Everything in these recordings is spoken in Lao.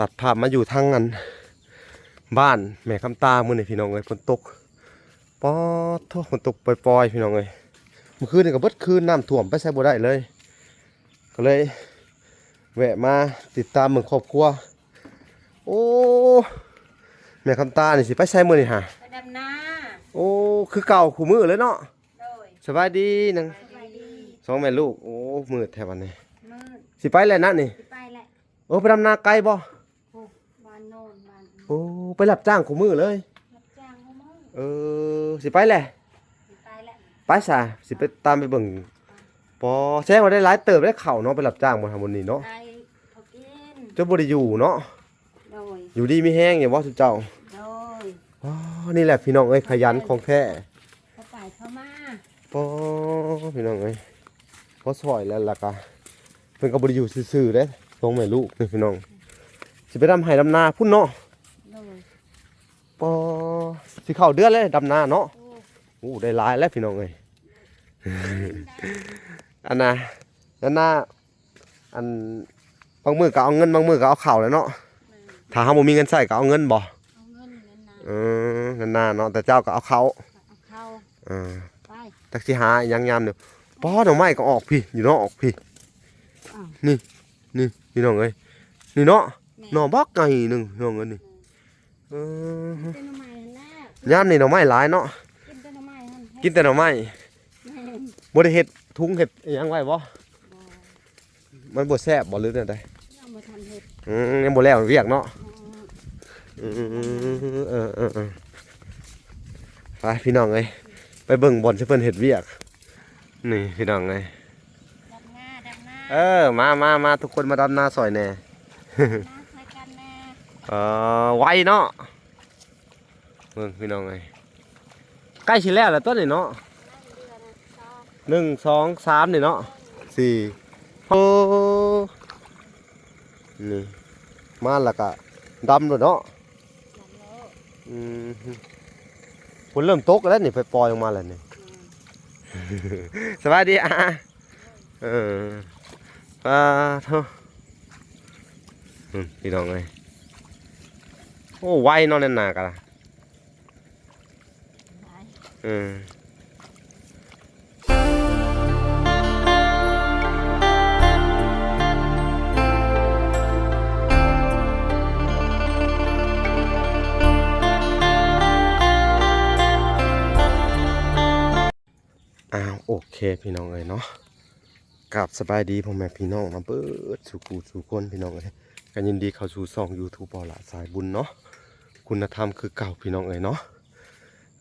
ຕັດພາບມາຢູ່ທາງອັນ ບ້ານແມ່ຄຳຕາມື້ນີ້ພີ່ນ້ອງເອີຍ ຝົນຕົກ ປາດໂທ້ ຝົນຕົກປ່ອຍໆ ພີ່ນ້ອງເອີຍ ມື້ຄືນນີ້ກໍເບິດຄືນ ນ້ຳຖ້ວມ ໄປໃສບໍ່ໄດ້ເລີຍ ກໍເລີຍແວະມາຕິດຕາມເບິ່ງຄອບຄົວ. ໂອ້ ແມ່ຄຳຕານີ້ຊິໄປໃສມື້ນີ້ຫາ? ໄປດຳນາ. ໂອ້ ຄືເກົ່າຄູ່ມື້ເລີຍເນາະ. ໂດຍ ສະບາຍດີນາງ. ສະບາຍດີ ສອງແມ່ລູກ. ໂອ້ ມືດແທ້ບັດນີ້ ມືດ ຊິໄປແລ້ວນະນີ້. ຊິໄປແລ້ວ. ເອີ ໄປດຳນາໄກບໍ່? ໂອ້ ບ້ານໂນນ ບ້ານ ໂອ້ ໄປຮັບຈ້າງຄູ່ມື້ເລີຍ? ຮັບຈ້າງຄູ່ມື້. ເອີ ຊິໄປແລ້ວ? ຊິໄປແລ້ວ. ໄປຊະ ຊິໄປຕາມໄປເບິ່ງ. ປາ ແສດງວ່າໄດ້ຫຼາຍເຕີບໄດ້ເຂົ້າເນາະ ໄປຮັບຈ້າງບໍ່ທຳບຸນນີ້ເນາະ. ໄດ້ພໍກິນ ຈົນບໍ່ໄດ້ຢູ່ເນາະ. ໂດຍ ຢູ່ດີມີແຮງຢູ່ບໍ່ຊຸມເຈົ້າ? ໂດຍ. ອໍ ນີ້ແຫຼະພີ່ນ້ອງເອີຍ ຂະຫຍັນຂອງແທ້ ເຂົ້າໄປເຂົ້າມາ. ປາ ພີ່ນ້ອງເອີຍ ພໍຊ່ອຍແລ້ວ ແລ້ວກະເພິ່ນກໍບໍ່ໄດ້ຢູ່ຊື່ໆເດ້ ສອງແມ່ລູກນີ້ພີ່ນ້ອງ ຊິໄປດຳໄຮ່ດຳນາພຸ້ນເນາະ. ໂດຍ. ປາ ຊິເຂົ້າເດືອນແລ້ວດຳນາເນາະ. ໂອ້ ໂອ້ ໄດ້ຫຼາຍແລ້ວພີ່ນ້ອງເອີຍ ອັນນ່າ ອັນນ່າ ອັນ ບາງມື້ກໍເອົາເງິນ ບາງມື້ກໍເອົາເຂົ້າແຫຼະເນາະ. ແມ່ນ. ຖ້າເຮົາບໍ່ມີເງິນໃຊ້ກໍເອົາເງິນບໍ່? ເອົາເງິນ ເງິນນາ. ເອີ ເງິນນາເນາະ ແຕ່ເຈົ້າກໍເອົາເຂົ້າ. ເອົາເຂົ້າ. ເອີ ໄປ ຈັກຊິຫາອີ່ຫຍັງຍາມນີ້. ປາ ໜໍ່ໄມ້ກໍອອກພີ້ ຢູ່ເນາະ ອອກພີ້. ອ້າວ ນີ້ ນີ້ພີ່ນ້ອງເອີຍ ນີ້ເນາະ. ແມ່ນ. ໜໍ່ບັກໃຫຍ່ໜຶ່ງພີ່ນ້ອງເອີຍນີ້. ເອີ ກິນແຕ່ໜໍ່ໄມ້ຫັ້ນແຫຼະ ຍາມນີ້ໜໍ່ໄມ້ຫຼາຍເນາະ. ກິນແຕ່ໜໍ່ໄມ້ຫັ້ນ ກິນແຕ່ໜໍ່ໄມ້. ແມ່ນ. ບໍ່ໄດ້ເຮັດທຸງເຮັດອີ່ຫຍັງໄວ້ບໍ່? ບໍ່. ມັນບໍ່ແຊບບໍ່ ຫຼືແນວໃດ? ຍັງບໍ່ທັນເຮັດ. ອືມ ຍັງບໍ່ແລ້ວວຽກເນາະ. ອືມ ເອີໆໆ ໄປພີ່ນ້ອງເອີຍ ໄປເບິ່ງບ່ອນທີ່ເພິ່ນເຮັດວຽກ. ນີ້ພີ່ນ້ອງເອີຍ ດຳນາ ດຳນາ. ເອີ ມາ ມາ ມາ ທຸກຄົນມາດຳນາຊ່ອຍແດ່ ດຳນາຊ່ອຍກັນແດ່. ເອີ ໄວເນາະ ເບິ່ງພີ່ນ້ອງເອີຍ ໃກ້ຊິແລ້ວແລ້ວຕົວນີ້ເນາະ. ໜຶ່ງ ສອງ ສາມ ນີ້ເນາະ ສີ່. ໂອ້ ນີ້ ມາແລ້ວກະດຳໂລດເນາະ. ອືມ ຝົນເລີ່ມຕົກແລ້ວນີ້ ໄປປ່ອຍອອກມາແລ້ວນີ້. ອືມ ສະບາຍດີອາ. ເອີ ປາໂທ້ ອືມ ພີ່ນ້ອງເອີຍ ໂອ້ ໄວເນາະ ແນມໜ້າກະ ເອີ ອ້າວ ໂອເຄ ພີ່ນ້ອງເອີຍເນາະ ກາບສະບາຍດີພໍ່ແມ່ພີ່ນ້ອງເນາະ ເບິດສູ່ຄູ່ສູ່ຄົນ ພີ່ນ້ອງເອີຍ ກໍຍິນດີເຂົ້າສູ່ຊ່ອງຢູທູບ ເບົາຫຼ້າສາຍບຸນເນາະ ຄຸນນະທຳຄືເກົ່າ ພີ່ນ້ອງເອີຍເນາະ.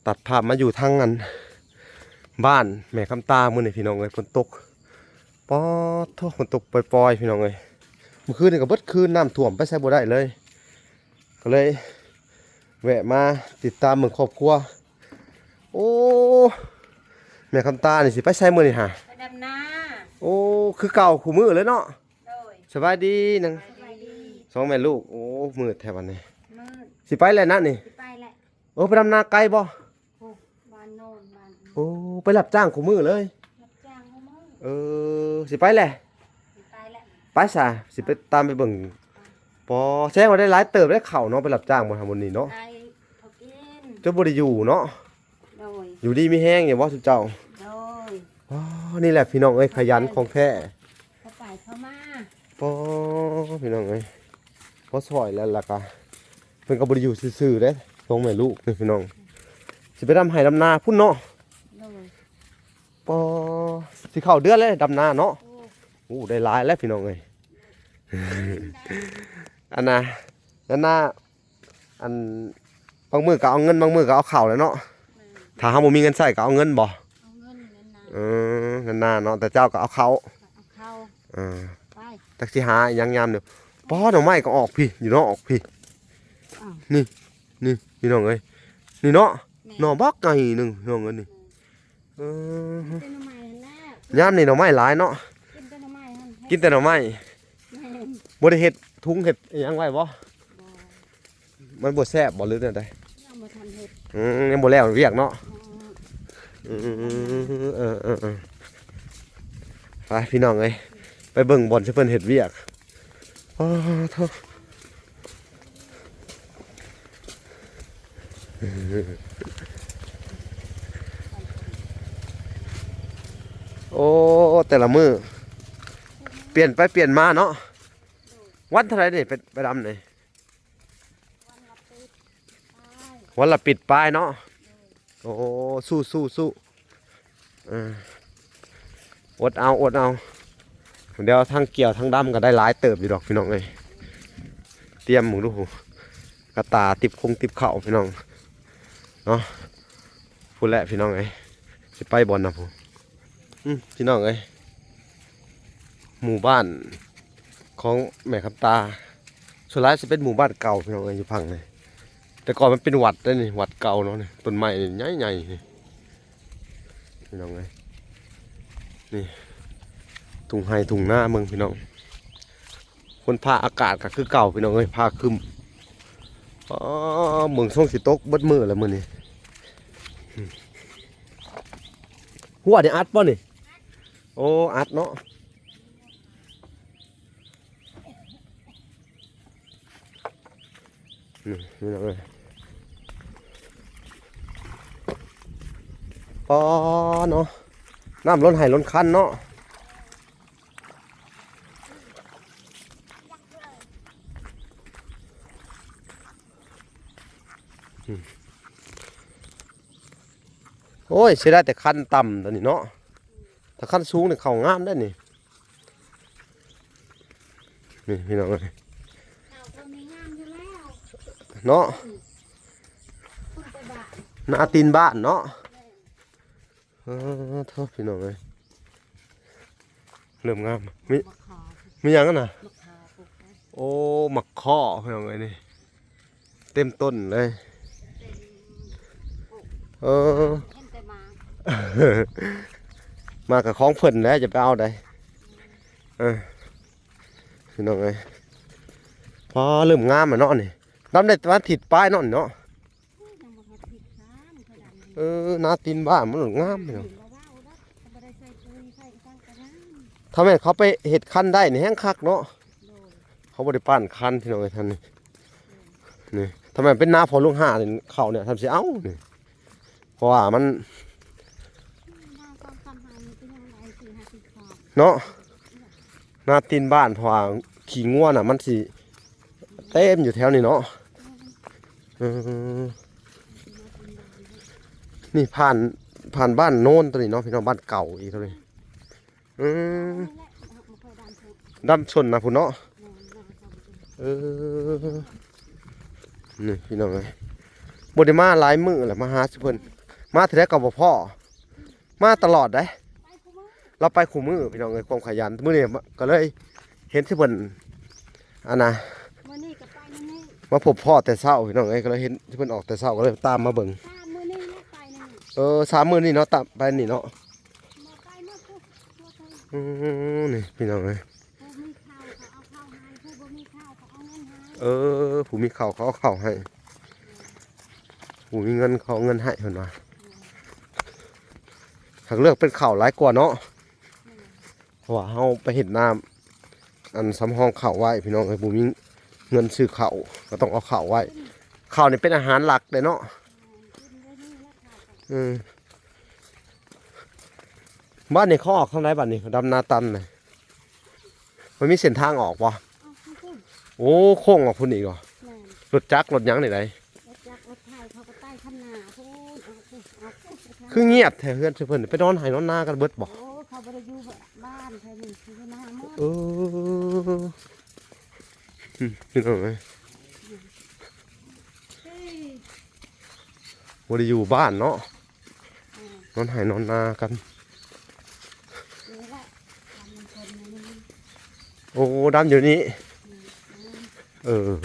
ຕັດພາບມາຢູ່ທາງອັນ ບ້ານແມ່ຄຳຕາມື້ນີ້ ພີ່ນ້ອງເອີຍ ຝົນຕົກ ປາດໂທ້ ຝົນຕົກປ່ອຍໆ ພີ່ນ້ອງເອີຍ ມື້ຄືນນີ້ກໍເບິດຄືນ ນ້ຳຖ້ວມ ໄປໃສບໍ່ໄດ້ເລີຍ ກໍເລີຍແວະມາຕິດຕາມເບິ່ງຄອບຄົວ. ໂອ້ ແມ່ຄຳຕານີ້ຊິໄປໃສມື້ນີ້ຫາ? ໄປດຳນາ. ໂອ້ ຄືເກົ່າຄູ່ມື້ເລີຍເນາະ. ໂດຍ. ສະບາຍດີນາງ. ສະບາຍດີ. ສອງແມ່ລູກ. ໂອ້ ມືດແທ້ບັດນີ້. ມືດ. ຊິໄປແລ້ວນະນີ້. ຊິໄປແລ້ວ. ເອີ ໄປດຳນາໄກບໍ່? ໂອ້ ບ້ານໂນນ ບ້ານ ໂອ້ ໄປຮັບຈ້າງຄູ່ມື້ເລີຍ? ຮັບຈ້າງຄູ່ມື້. ເອີ ຊິໄປແລ້ວ? ຊິໄປແລ້ວ. ໄປຊະ ຊິໄປຕາມໄປເບິ່ງ. ໄປ. ປາ ແສດງວ່າໄດ້ຫຼາຍເຕີບໄດ້ເຂົ້າເນາະ ໄປຮັບຈ້າງບໍ່ທຳບຸນນີ້ເນາະ. ໄດ້ພໍກິນ ຈົນບໍ່ໄດ້ຢູ່ເນາະ. ໂດຍ. ຢູ່ດີມີແຮງຢູ່ບໍ່ຊຸມເຈົ້າ? ໂດຍ. ອໍ ນີ້ແຫຼະພີ່ນ້ອງເອີຍ ຂະຫຍັນຂອງແທ້ ເຂົ້າໄປເຂົ້າມາ. ປາ ພີ່ນ້ອງເອີຍ ພໍຊ່ອຍແລ້ວ ແລ້ວກະເພິ່ນກໍບໍ່ໄດ້ຢູ່ຊື່ໆເດ້ ສອງແມ່ລູກນີ້ພີ່ນ້ອງ ຊິໄປດຳໄຮ່ດຳນາພຸ້ນເນາະ. ໂດຍ. ປາ ຊິເຂົ້າເດືອນແລ້ວດຳນາເນາະ. ໂອ້ ໂອ້ ໄດ້ຫຼາຍແລ້ວພີ່ນ້ອງເອີຍ ອັນນ່າ ອັນນ່າ ອັນ ບາງມື້ກໍເອົາເງິນ ບາງມື້ກໍເອົາເຂົ້າແຫຼະເນາະ. ແມ່ນ. ຖ້າເຮົາບໍ່ມີເງິນໃຊ້ກໍເອົາເງິນບໍ່? ເອົາເງິນ ເງິນນາ. ເອີ ເງິນນາເນາະ ແຕ່ເຈົ້າກໍເອົາເຂົ້າ. ເອົາເຂົ້າ. ເອີ ໄປ. ຈັກຊິຫາອີ່ຫຍັງຍາມນີ້. ປາ ໜໍ່ໄມ້ກໍອອກພີ້ ຢູ່ເນາະ ອອກພີ້. ອ້າວ ນີ້ ນີ້ພີ່ນ້ອງເອີຍ ນີ້ເນາະ. ແມ່ນ. ໜໍ່ບັກໃຫຍ່ໜຶ່ງ ພີ່ນ້ອງເອີຍນີ້. ແມ່ນ. ເອີ ກິນແຕ່ໜໍ່ໄມ້ຫັ້ນແຫຼະ ຍາມນີ້ໜໍ່ໄມ້ຫຼາຍເນາະ. ກິນແຕ່ໜໍ່ໄມ້ຫັ້ນ ກິນແຕ່ໜໍ່ໄມ້. ແມ່ນ. ບໍ່ໄດ້ເຮັດທຸງເຮັດອີ່ຫຍັງໄວ້ບໍ່? ບໍ່. ມັນບໍ່ແຊບບໍ່ ຫຼືແນວໃດ? ຍັງບໍ່ທັນເຮັດ. ອືມ ຍັງບໍ່ແລ້ວວຽກເນາະ. ອືມ ເອີໆໆ ໄປພີ່ນ້ອງເອີຍ ໄປເບິ່ງບ່ອນທີ່ເພິ່ນເຮັດວຽກ. ອໍ ໂທ້ ໂອ້ ແຕ່ລະມື້ປ່ຽນໄປປ່ຽນມາເນາະ. ວັນເທົ່າໃດນີ້ ໄປ ໄປດຳນີ້? ວັນລະປິດປາຍເນາະ. ໂອ້ ສູ້ໆໆ ເອີ ອົດເອົາ ອົດເອົາ. ດຽວທັງກ່ຽວທັງດຳກໍໄດ້ຫຼາຍເຕີບຢູ່ດອກພີ່ນ້ອງເອີຍ. ຕຽມເບິ່ງດູ ກະຕ່າຕິບຄົງຕິບເຂົ້າພີ່ນ້ອງເນາະ. ພຸ້ນແຫຼະພີ່ນ້ອງເອີຍ ຊິໄປບ່ອນນະພຸ້ນ. ອືມ ພີ່ນ້ອງເອີຍ ໝູ່ບ້ານຂອງແມ່ຄຳຕາ ສ່ວນຫຼາຍຊິເປັນໝູ່ບ້ານເກົ່າພີ່ນ້ອງເອີຍ ຢູ່ຝັ່ງນີ້. ແຕ່ກ່ອນມັນເປັນວັດເດ້ນີ້ ວັດເກົ່າເນາະ. ນີ້ ຕົ້ນໄມ້ນີ້ໃຫຍ່ໆ ນີ້ພີ່ນ້ອງເອີຍ. ນີ້ ທົ່ງໄຮ່ທົ່ງນາເບິ່ງພີ່ນ້ອງ. ຝົນຟ້າອາກາດກໍຄືເກົ່າພີ່ນ້ອງເອີຍ ຟ້າຄຶ້ມ. ອໍ ເບິ່ງຊົງຊິຕົກເບິດມື້ແລ້ວມື້ນີ້. ຫົວນີ້ອັດບໍ່ນີ້? ໂອ້ ອັດເນາະ. ນີ້ພີ່ນ້ອງເອີຍ ປໍເນາະ ນ້ຳລົ້ນໄຮ່ລົ້ນຄັນເນາະ. ໂອ້ຍ ເສຍດາຍແຕ່ຄັນຕ່ຳຕອນນີ້ເນາະ. ຖ້າຄັນສູງນີ້ເຂົ້າງາມໄດ໋ນີ້. ນີ້ພີ່ນ້ອງເອີຍ ເນາະ ນາຕີນບ້ານເນາະ. ເອີ ໂທ້ ພີ່ນ້ອງເອີຍ ເລີ່ມງາມ. ມີ ມີຫຍັງຫັ້ນນະ? ໂອ້ ໝາກຄໍ່ພີ່ນ້ອງເອີຍ ນີ້ ເຕັມຕົ້ນເລີຍ. ເອີ ເຫັນແຕ່ໝາກ ໝາກກະຂອງເພິ່ນແຫຼະ ຈະໄປເອົາໃດ. ເອີ ພີ່ນ້ອງເອີຍ ພໍເລີ່ມງາມແລ້ວເນາະນີ້. ດຳໄດ້ປະມານທິດປາຍເນາະນີ້ເນາະ. ເອີ ນາຕີນບ້ານມັນງາມເນາະ. ຖ້າແມ່ນເຂົາໄປເຮັດຄັນໄດ້ນີ້ແຮງຄັກເນາະ. ເຂົາບໍ່ໄດ້ປ້ານຄັນພີ່ນ້ອງເອີຍ ທ່ານນີ້. ນີ້ ຖ້າແມ່ນເປັນນາພໍ່ຫຼວງຫ້ານີ້ ເຂົ້ານີ້ທ່ານຊິເອົານີ້ ເພາະວ່າມັນ ເນາະ ນາຕີນບ້ານ ເພາະວ່າຂີ້ງົວນະ ມັນຊິເຕັມຢູ່ແຖວນີ້ເນາະ. ເອີ ນີ້ຜ່ານ ຜ່ານບ້ານໂນນຕົວນີ້ເນາະ ພີ່ນ້ອງ ບ້ານເກົ່າອີກຕົວນີ້. ອືມ ດຳຊົນນະພຸ້ນເນາະ. ເອີ ນີ້ພີ່ນ້ອງເອີຍ ບໍ່ໄດ້ມາຫຼາຍມື້ແລ້ວ ມາຫາສູ່ເພິ່ນ ມາເທື່ອໃດກໍບໍ່ພໍ້ ມາຕະຫຼອດເດ້. ລາວໄປຄູ່ມື້ພີ່ນ້ອງເອີຍ ຄວາມຂະຫຍັນ. ມື້ນີ້ກໍເລີຍເຫັນສູ່ເພິ່ນ ອັນນະ ມື້ນີ້ກໍໄປມື້ນີ້ ມາພົບພໍ້ແຕ່ເຊົ້າພີ່ນ້ອງເອີຍ ກໍເລີຍເຫັນເພິ່ນອອກແຕ່ເຊົ້າ ກໍເລີຍຕາມມາເບິ່ງ. ສາມມື້ນີ້ແຫຼະໄປນີ້ ເອີ ສາມມື້ນີ້ເນາະ ຕາມໄປນີ້ເນາະ. ອືມ ນີ້ພີ່ນ້ອງເອີຍ ຜູ້ມີເຂົ້າເຂົາເອົາເຂົ້າໃຫ້ ຜູ້ບໍ່ມີເຂົ້າເຂົາເອົາເງິນໃຫ້. ເອີ ຜູ້ມີເຂົ້າເຂົາເອົາເຂົ້າໃຫ້ ຜູ້ມີເງິນເຂົາເອົາເງິນໃຫ້ ເພິ່ນວ່າ. ຫາກເລືອກເປັນເຂົ້າຫຼາຍກວ່າເນາະ ເພາະວ່າເຮົາໄປເຮັດນາ ອັນສຳຮອງເຂົ້າໄວ້ພີ່ນ້ອງເອີຍ ບໍ່ມີເງິນຊື້ເຂົ້າ ກໍຕ້ອງເອົາເຂົ້າໄວ້. ເຂົ້ານີ້ເປັນອາຫານຫຼັກເດ້ເນາະ. ເອີ ບ້ານນີ້ເຂົາອອກທາງໃດ? ບ້ານນີ້ດຳນາຕັນນະ ມັນມີເສັ້ນທາງອອກບໍ່? ອອກທາງພຸ້ນ. ໂອ້ ໂຄ້ງອອກພຸ້ນອີກເຫາະ? ແມ່ນ. ລົດຈັກລົດຫຍັງນີ້ໃດ? ລົດຈັກລົດໄຖເຂົາກໍໄຕ່ຄັນນາພຸ້ນ ອອກພຸ້ນ ອອກພຸ້ນ ອອກທາງ ຄືງຽບແທ້ເຮືອນເພິ່ນ ໄປນອນໄຮ່ນອນນາກັນເບິດບໍ່? ໂອ້ ເຂົາບໍ່ໄດ້ຢູ່ບ້ານ ເພິ່ນຢູ່ນາໝົດ. ເອີ ອືມ ພີ່ນ້ອງເອີຍ ບໍ່ໄດ້ຢູ່ບ້ານເນາະ. ອືມ ນອນໄຮ່ນອນນາກັນ. ນີ້ແຫຼະ ດຳນຳເພິ່ນນີ້. ໂອ້ ດຳຢູ່ນີ້. ອືມ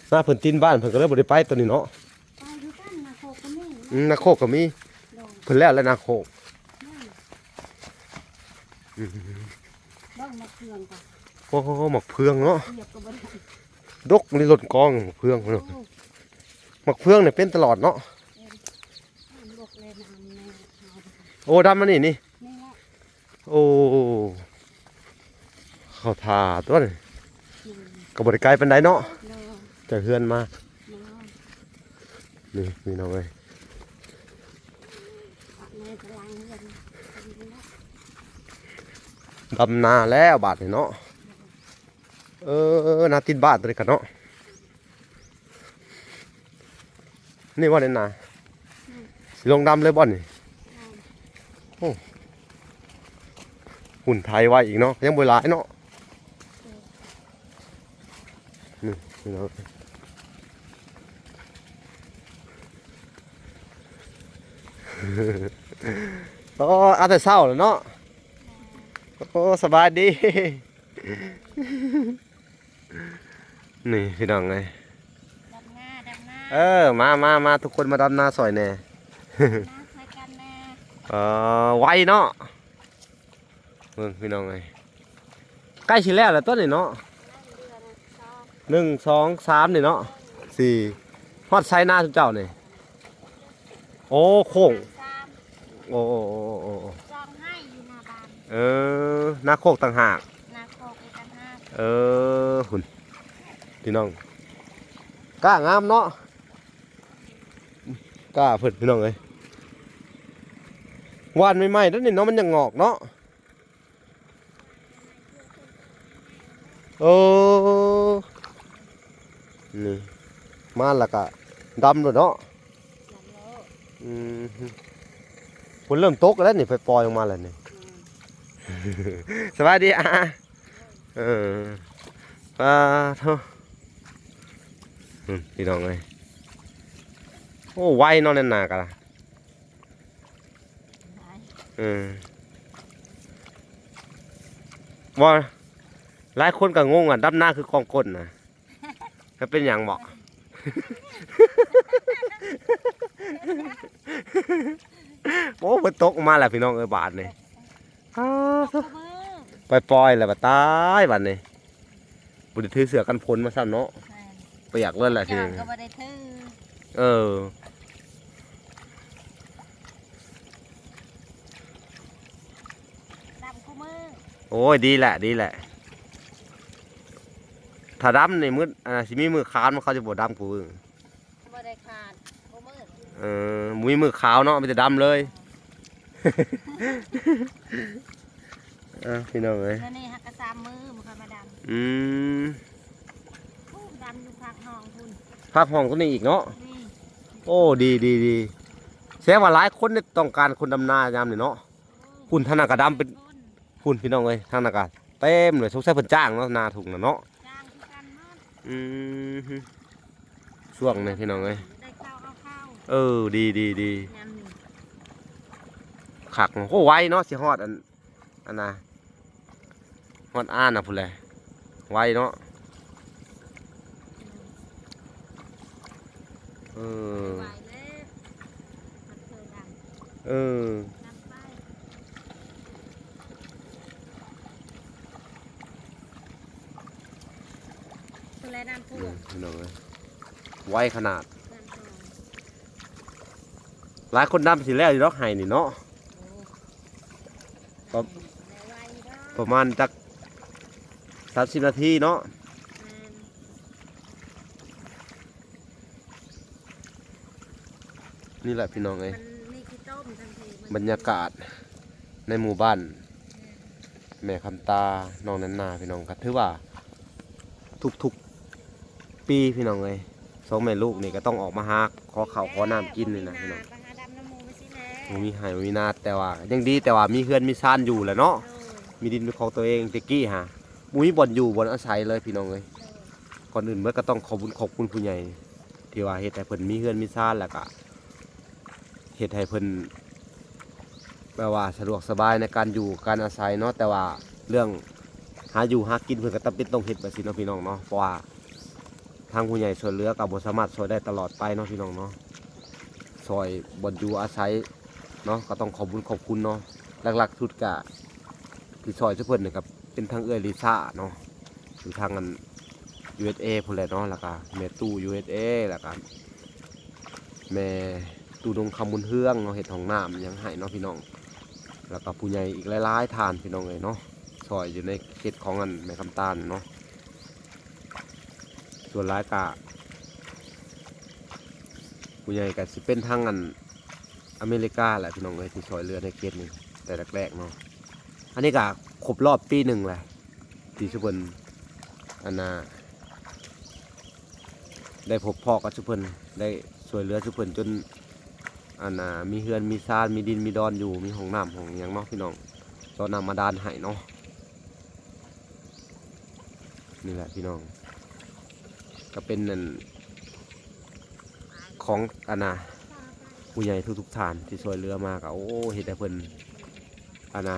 ເອີ ນາເພິ່ນຕີນບ້ານ ເພິ່ນກໍເລີຍບໍ່ໄດ້ໄປຕົວນີ້ເນາະ. ໄປຄືກັນ ນາໂຄກກໍມີ. ອືມ ນາໂຄກກໍມີ. ໂດຍ ເພິ່ນແລ້ວແລ້ວນາໂຄກ. ອືມ ເບິ່ງໝາກເຟືອງກ່ອນ. ໂອ້ ໝາກເຟືອງເນາະ ຢຽບກໍບໍ່ໄດ້ ດົກນີ້ລົ້ນກອງໝາກເຟືອງພຸ້ນ. ໂອ້ ໝາກເຟືອງນີ້ເປັນຕະຫຼອດເນາະ. ເປັນ ນ້ຳບົກແລະນ້ຳໃນເຮົາ. ໂອ້ ດຳມານີ້ນີ້. ນີ້ແຫຼະ. ໂອ້ ເຂົ້າທ່າຕົວນີ້. ອືມ ກໍບໍ່ໄດ້ໄກປານໃດເນາະ. ໂດຍ ຈາກເຮືອນມາ. ໂດຍ ນີ້ພີ່ນ້ອງເອີຍ ດຳນາແລ້ວບາດນີ້ເນາະ. ເອີ ນາຕິດບ້ານຕົວນີ້ກະເນາະ. ນີ້ບໍ່ນີ້ນາ ອືມ ຊິລົງດຳເລີຍບໍ່ນີ້? ແມ່ນ ໂອ້ ຫຸ່ນໄຖໄວ້ອີກເນາະ ຍັງບໍ່ຫຼາຍເນາະ. ອືມ ນີ້ພີ່ນ້ອງ ໂອ້ ເອົາແຕ່ເຊົ້າແລ້ວເນາະ. ແມ່ນ ໂອ້ ສະບາຍດີ. ນີ້ພີ່ນ້ອງເອີຍ ດຳນາ ດຳນາ ເອີ ມາ ມາ ມາ ທຸກຄົນມາດຳນາຊ່ອຍແດ່ ມາຊ່ອຍກັນແດ່. ເອີ ໄວເນາະ ເບິ່ງພີ່ນ້ອງເອີຍ ໃກ້ຊິແລ້ວແລ້ວຕົວນີ້ເນາະ. ໜຶ່ງ ສອງ ສາມ ນີ້ເນາະ ສີ່ ຮອດໃສນາຊຸມເຈົ້ານີ້? ໂອ້ ໂຄ້ງ ສາມ ໂອ້ ໂອ້ ສອງໄຮ່ຢູ່ໜ້າບ້ານ. ເອີ ນາໂຄກຕ່າງຫາກ ນາໂຄກອີກຕ່າງຫາກ. ເອີ ພຸ້ນພີ່ນ້ອງ ກ້າງາມເນາະ ກ້າເພິ່ນພີ່ນ້ອງເອີຍ. ຫວ່ານໃໝ່ໆ ນັ້ນນີ້ເນາະ ມັນຍັງງອກເນາະ. ເອີ ນີ້ ມາແລ້ວກະດຳໂລດເນາະ. ດຳໂລດ ອືມ ຝົນເລີ່ມຕົກແລ້ວນີ້ ໄປປ່ອຍອອກມາແລ້ວນີ້. ອືມ ສະບາຍດີອາ. ເອີ ປາໂທ ອືມ ພີ່ນ້ອງເອີຍ ໂອ້ ໄວເນາະ ແລ່ນນາກະ ເອີ ບໍ່ ຫຼາຍຄົນກໍງົງວ່າດຳນາຄືກອງກົ້ນນະ ແລ້ວເປັນຫຍັງເບາະ? ໂອ້ ຝົນຕົກມາແລ້ວພີ່ນ້ອງເອີຍ ບາດນີ້ ອ້າ ໄປປ່ອຍແລ້ວ ບາດຕາຍບາດນີ້. ບໍ່ໄດ້ຖືເສື້ອກັນຝົນມາຊ້ຳເນາະ. ແມ່ນ ປຽກເລີຍແຫຼະທີນີ້ ເຈົ້າກໍບໍ່ໄດ້ຖື. ເອີ ດຳຄູ່ມື້. ໂອ້ຍ ດີແຫຼະ ດີແຫຼະ ຖ້າດຳນີ້ມື້ ອັນ ຊິມີມື້ຂານ ມັນເຂົາຈະບໍ່ດຳກູມື້. ບໍ່ໄດ້ຂາດ ບໍ່ມືດ. ເອີ ບໍ່ມີມື້ຂາວເນາະ ມີແຕ່ດຳເລີຍ. ເອີ ພີ່ນ້ອງເອີຍ ແລ້ວນີ້ຫາກະສາມມື້ບໍ່ຄ່ອຍມາດຳ. ອືມ ໂອ້ ດຳຢູ່ພາກຫ້ອງພຸ້ນ ພາກຫ້ອງຕົວນີ້ອີກເນາະ. ນີ້ ໂອ້ ດີ ດີ ດີ ແສດງວ່າຫຼາຍຄົນນີ້ຕ້ອງການຄົນດຳນາຍາມນີ້ເນາະ. ພຸ້ນ ທາງນັ້ນກະດຳເປັນ ພຸ້ນ ພີ່ນ້ອງເອີຍ ທາງນັ້ນກະເຕັມເລີຍ ສົງໄສເພິ່ນຈ້າງເນາະ ນາທຸ່ງນະເນາະ. ຈ້າງຄືກັນໝົດ. ອືມ ຊ່ວງນີ້ພີ່ນ້ອງເອີຍ ໄດ້ເຂົ້າເອົາເຂົ້າ. ເອີ ດີ ດີ ດີ ຍາມນີ້ ຄັກ. ໂອ້ ໄວເນາະ ຊິຮອດອັນ ອັນນະ ຮອດອ່ານນະພຸ້ນແຫຼະ ໄວເນາະ. ເອີ ໄວແລ້ວ ມັນເຄີຍດຳ. ເອີ ດຳໄປ ໂຕແລນ້ຳຖ້ວມ. ອືມ ພີ່ນ້ອງເອີຍ ໄວຂະໜາດ ນ້ຳຖ້ວມ. ຫຼາຍຄົນດຳຊິແລ້ວຢູ່ດອກໄຮ່ນີ້ເນາະ. ໂອ້ ປະ ໄດ້ໄວຢູ່ດອກ ປະມານຈັກສາມສິບນາທີເນາະ. ແມ່ນ ນີ້ແຫຼະພີ່ນ້ອງເອີຍ ມັນມີຂີ້ຕົມທັງທີ ບັນຍາກາດໃນໝູ່ບ້ານ ແມ່ນ ແມ່ຄຳຕາ ນ້ອງແນນນາ ພີ່ນ້ອງ ກໍຖືວ່າທຸກໆ ປີພີ່ນ້ອງເອີຍ ສອງແມ່ລູກນີ້ກໍຕ້ອງອອກມາຫາຂໍເຂົ້າຂໍນ້ຳກິນນີ້ນະພີ່ນ້ອງ. ບໍ່ມີໄຮ່ບໍ່ມີນາ ແຕ່ວ່າຍັງດີ ແຕ່ວ່າມີເຮືອນມີຊານຢູ່ແຫຼະເນາະ. ໂດຍ ມີດິນເປັນຂອງຕົວເອງ. ແຕ່ກີ້ຫາບໍ່ມີບ່ອນຢູ່ບ່ອນອາໄສເລີຍພີ່ນ້ອງເອີຍ. ໂດຍ ກ່ອນອື່ນເບິດກໍຕ້ອງຂອບບຸນຂອບຄຸນຜູ້ໃຫຍ່ ທີ່ວ່າເຮັດໃຫ້ເພິ່ນມີເຮືອນມີຊານ ແລ້ວກະເຮັດໃຫ້ເພິ່ນ ແບບວ່າສະດວກສະບາຍໃນການຢູ່ການອາໄສເນາະ. ແຕ່ວ່າເລື່ອງຫາຢູ່ຫາກິນເພິ່ນກໍຈຳເປັນຕ້ອງເຮັດແບບຊີ້ເນາະພີ່ນ້ອງເນາະ ເພາະວ່າທາງຜູ້ໃຫຍ່ຊ່ວຍເຫຼືອກໍບໍ່ສາມາດຊ່ວຍໄດ້ຕະຫຼອດໄປເນາະພີ່ນ້ອງເນາະ. ຊ່ອຍບ່ອນຢູ່ອາໄສເນາະ ກໍຕ້ອງຂອບບຸນຂອບຄຸນເນາະ. ຫຼັກໆສຸດກະທີ່ຊ່ອຍຊຸເພິ່ນນີ້ກໍເປັນທາງເອື້ອຍລິຊາເນາະ ຢູ່ທາງອັນ ຢູເອສເອ ພຸ້ນແຫຼະເນາະ ແລ້ວກະແມ່ຕູ້ ຢູເອສເອ ແລ້ວກະ ແມ່ຕູ້ນົງຄຳບຸນເຮືອງເນາະ ເຮັດຫ້ອງນ້ຳຫຍັງໃຫ້ເນາະພີ່ນ້ອງ. ແລ້ວກໍຜູ້ໃຫຍ່ອີກຫຼາຍໆທ່ານພີ່ນ້ອງເອີຍເນາະ ຊ່ອຍຢູ່ໃນເຂດຂອງອັນແມ່ຄຳຕານເນາະ. ສ່ວນຫຼາຍກະ ຜູ້ໃຫຍ່ກໍຊິເປັນທາງອັນອາເມລິກາແຫຼະ ພີ່ນ້ອງເອີຍ ທີ່ຊ່ອຍເຫຼືອໃນເຂດນີ້ແຕ່ແລກໆເນາະ. ອັນນີ້ກໍຄົບຮອບປີໜຶ່ງແຫຼະ ທີ່ຊຸເພິ່ນ ອັນນ່າ ໄດ້ພົບພໍ້ກັບຊຸເພິ່ນ ໄດ້ຊ່ວຍເຫຼືອຊຸເພິ່ນຈົນ ອັນນ່າ ມີເຮືອນມີຊານ ມີດິນມີດອນຢູ່ ມີຫ້ອງນ້ຳຫ້ອງຫຍັງເນາະ ພີ່ນ້ອງ ເຈາະນ້ຳບາດານໃຫ້ເນາະ. ນີ້ແຫຼະພີ່ນ້ອງ ກໍເປັນອັນຂອງອັນນ່າ ຜູ້ໃຫຍ່ທຸກໆທ່ານທີ່ຊ່ວຍເຫຼືອມາ ກໍ ໂອ້ ເຮັດໃຫ້ເພິ່ນອັນນ່າ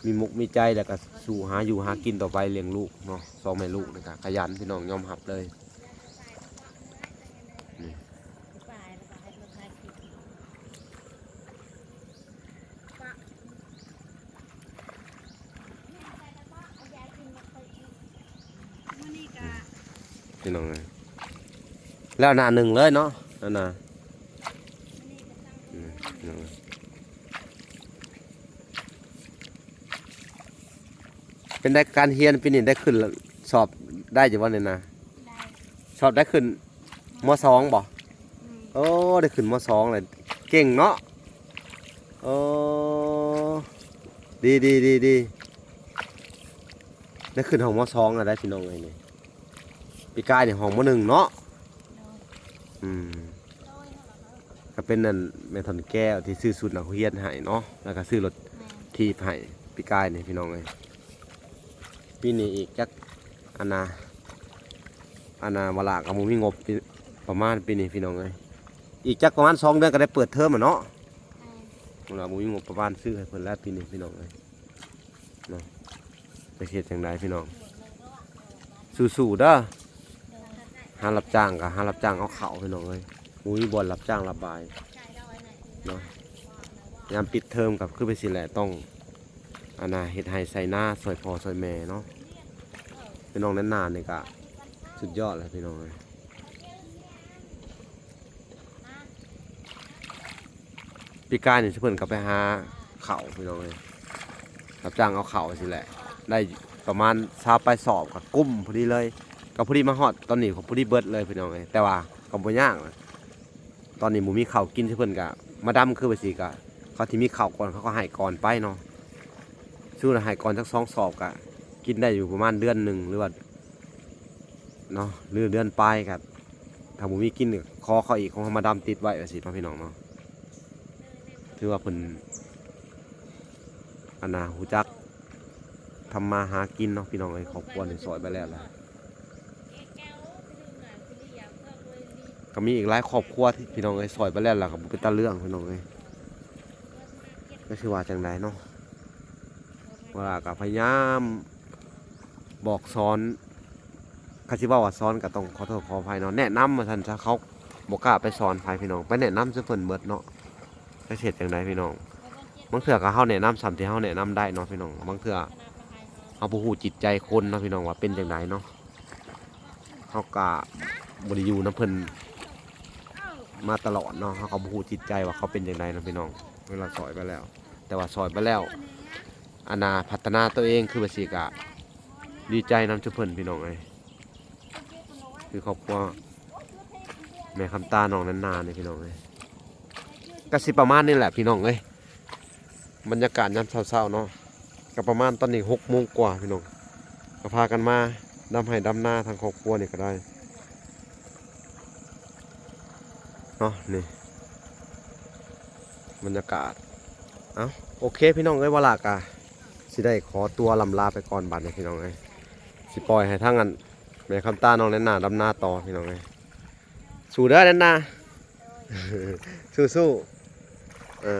ມີມຸກມີໃຈ ແລ້ວກໍສູ້ຫາຢູ່ຫາກິນຕໍ່ໄປ ລ້ຽງລູກເນາະ. ສອງແມ່ລູກນີ້ກໍຂະຫຍັນ ພີ່ນ້ອງ ຍອມຮັບເລີຍ. ນີ້ ພີ່ນ້ອງເອີຍ ແລ້ວໜ້າໜຶ່ງເລີຍເນາະ ອັນນ່າ. ເປັນໄດ້ການຮຽນປີນີ້ ໄດ້ຂຶ້ນສອບໄດ້ຢູ່ບໍ່ນີ້ນະ? ໄດ້ ສອບໄດ້ຂຶ້ນ ມ.ສອງ ບໍ່? ອືມ ໂອ້ ໄດ້ຂຶ້ນ ມ.ສອງ ແລ້ວ ເກັ່ງເນາະ. ໂອ້ ດີໆໆໆ ໄດ້ຂຶ້ນຫ້ອງ ມ.ສອງ ແລ້ວໄດ໋ ພີ່ນ້ອງເອີຍ. ນີ້ ປີກາຍນີ້ຫ້ອງ ມ.ໜຶ່ງ ເນາະ. ໂດຍ ອືມ ກໍເປັນອັນແມ່ທ່ອນແກ້ວທີ່ຊື້ຊຸດນັກຮຽນໃຫ້ເນາະ ແລ້ວກໍຊື້ລົດ ແມ່ນ ຖີບໃຫ້ປີກາຍນີ້ ພີ່ນ້ອງເອີຍ. ປີນີ້ອີກຈັກອັນນ່າ ອັນນ່າ ວາລະກໍບໍ່ມີງົບ ປະມານປີນີ້ ພີ່ນ້ອງເອີຍ ອີກຈັກປະມານສອງເດືອນກໍໄດ້ເປີດເທີມແລ້ວເນາະ. ແມ່ນ ວາລະບໍ່ມີງົບປະມານຊື້ໃຫ້ເພິ່ນແລ້ວປີນີ້ ພີ່ນ້ອງເອີຍ. ເນາະ ຈະເຮັດຈັ່ງໃດພີ່ນ້ອງ ສູ້ໆເດີ. ຫາຮັບຈ້າງກໍຫາຮັບຈ້າງເອົາເຂົ້າພີ່ນ້ອງເອີຍ ບໍ່ມີບ່ອນຮັບຈ້າງຮັບບາຍເນາະ. ຍາມປິດເທີມກໍຄືໄປຊີ້ແຫຼະ ຕ້ອງອັນນ່າ ເຮັດໄຮ່ໄຖນາຊ່ອຍພໍ່ຊ່ອຍແມ່ເນາະ. ພີ່ນ້ອງແນນນານີ້ກໍສຸດຍອດແລ້ວພີ່ນ້ອງເອີຍ. ປີກາຍນີ້ເພິ່ນກໍໄປຫາເຂົ້າພີ່ນ້ອງເອີຍ ຮັບຈ້າງເອົາເຂົ້າຊີ້ແຫຼະ ໄດ້ປະມານຊາວປາຍສອບ ກໍກຸ້ມພໍດີເລີຍ. ກໍພໍດີມາຮອດຕອນນີ້ ກໍພໍດີເບິດເລີຍພີ່ນ້ອງເອີຍ ແຕ່ວ່າກໍບໍ່ຍາກນະ. ຕອນນີ້ບໍ່ມີເຂົ້າກິນ ເພິ່ນກໍມາດຳຄືວ່າຊີ້ ກໍເຂົາທີ່ມີເຂົ້າກ່ອນ ເຂົາກໍໃຫ້ກ່ອນໄປເນາະ. ສົມມຸດໃຫ້ກ່ອນຈັກສອງສອບ ກໍກິນໄດ້ຢູ່ປະມານເດືອນໜຶ່ງ ຫຼືວ່າ ເນາະ ຫຼືເດືອນປາຍ ກໍຖ້າບໍ່ມີກິນກໍຂໍເຂົາອີກ ເຮົາມາດຳຕິດໄວ້ວ່າຊີ້ເນາະ ພີ່ນ້ອງເນາະ. ຖືວ່າເພິ່ນອັນນ່າ ຮູ້ຈັກທຳມາຫາກິນເນາະ ພີ່ນ້ອງເອີຍ. ຄອບຄົວນີ້ຊ່ອຍໄປແລ້ວລະ ກໍມີອີກຫຼາຍຄອບຄົວທີ່ ພີ່ນ້ອງເອີຍ ຊ່ອຍໄປແລ້ວລະ ກໍບໍ່ເປັນຕາເລື່ອງ ພີ່ນ້ອງເອີຍ. ກໍຊິວ່າຈັ່ງໃດເນາະ ວ່າກໍພະຍາຍາມ ບອກສອນ ຄັນຊິເວົ້າວ່າສອນກໍຕ້ອງຂໍໂທດຂໍອະໄພເນາະ ແນະນຳວ່າຊັ້ນຊະ. ເຂົາບໍ່ກ້າໄປສອນໃຜພີ່ນ້ອງ ໄປແນະນຳໃສ່ເພິ່ນເບິດເນາະ. ຈັກຊິເຮັດຈັ່ງໃດພີ່ນ້ອງ ບາງເທື່ອກໍເຮົາແນະນຳສ່ຳທີ່ເຮົາແນະນຳໄດ້ເນາະພີ່ນ້ອງ. ບາງເທື່ອເຮົາບໍ່ຮູ້ຈິດໃຈຄົນເນາະພີ່ນ້ອງ ວ່າເປັນຈັ່ງໃດເນາະ. ເຮົາກໍບໍ່ໄດ້ຢູ່ນຳເພິ່ນມາຕະຫຼອດເນາະ ເຮົາກໍບໍ່ຮູ້ຈິດໃຈວ່າເຂົາເປັນຈັ່ງໃດເນາະພີ່ນ້ອງ. ເວລາຊ່ອຍໄປແລ້ວ ແຕ່ວ່າຊ່ອຍໄປແລ້ວ ອັນນ່າ ພັດທະນາຕົວເອງຄືວ່າຊີ້ ກະດີໃຈນຳຊຸເພິ່ນພີ່ນ້ອງເອີຍ. ຄືຄອບຄົວແມ່ຄຳຕາ ນ້ອງແນນນານີ້ພີ່ນ້ອງເອີຍ ກະຊິປະມານນີ້ແຫຼະພີ່ນ້ອງເອີຍ. ບັນຍາກາດຍາມເຊົ້າໆເນາະ ກະປະມານຕອນນີ້ຫົກໂມງກວ່າພີ່ນ້ອງ ກະພາກັນມາດຳໄຮ່ດຳນາ ທາງຄອບຄົວນີ້ກະໄດ້ ເນາະ. ນີ້ບັນຍາກາດ ເອົ້າ ໂອເຄພີ່ນ້ອງເອີຍ ວາລະກະຊິໄດ້ຂໍຕົວລ່ຳລາໄປກ່ອນບາດນີ້ພີ່ນ້ອງເອີຍ. ຊິປ່ອຍໃຫ້ທາງອັນແມ່ຄຳຕາ ນ້ອງແນນນາ ດຳນາຕໍ່ພີ່ນ້ອງເອີຍ. ສູ້ເດີແນນນາ ສູ້ໆ. ເອີ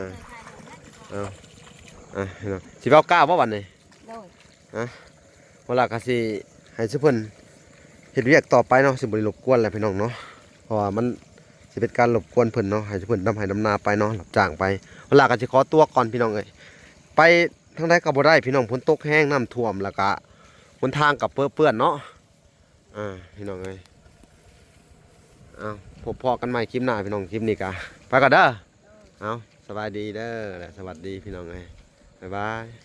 ເອົາ ອ່ະ ພີ່ນ້ອງ ຊິເວົ້າກ້າວບໍ່ບາດນີ້? ໂດຍ ອ່ະ ວາລະກະຊິໃຫ້ຊຸເພິ່ນເຮັດວຽກຕໍ່ໄປເນາະ ຊິບໍ່ໄດ້ລົບກວນແຫຼະພີ່ນ້ອງເນາະ ເພາະວ່າມັນຊິເປັນການລົບກວນເພິ່ນເນາະ. ໃຫ້ຊຸເພິ່ນດຳໄຮ່ດຳນາໄປເນາະ ຮັບຈ້າງໄປ. ວາລະກະຊິຂໍຕົວກ່ອນພີ່ນ້ອງເອີຍ ໄປທາງໃດກໍບໍ່ໄດ້ພີ່ນ້ອງ ຝົນຕົກແຮງ ນ້ຳຖ້ວມ ແລ້ວກະຫົນທາງກໍເປິເປື້ອນເນາະ. ອ່າ ພີ່ນ້ອງເອີຍ ເອົາ ພົບພໍ້ກັນໃໝ່ຄລິບໜ້າພີ່ນ້ອງ. ຄລິບນີ້ກະໄປກ່ອນເດີ. ເອົາ ສະບາຍດີເດີ ແລະ ສະຫວັດດີພີ່ນ້ອງເອີຍ ບາຍບາຍ.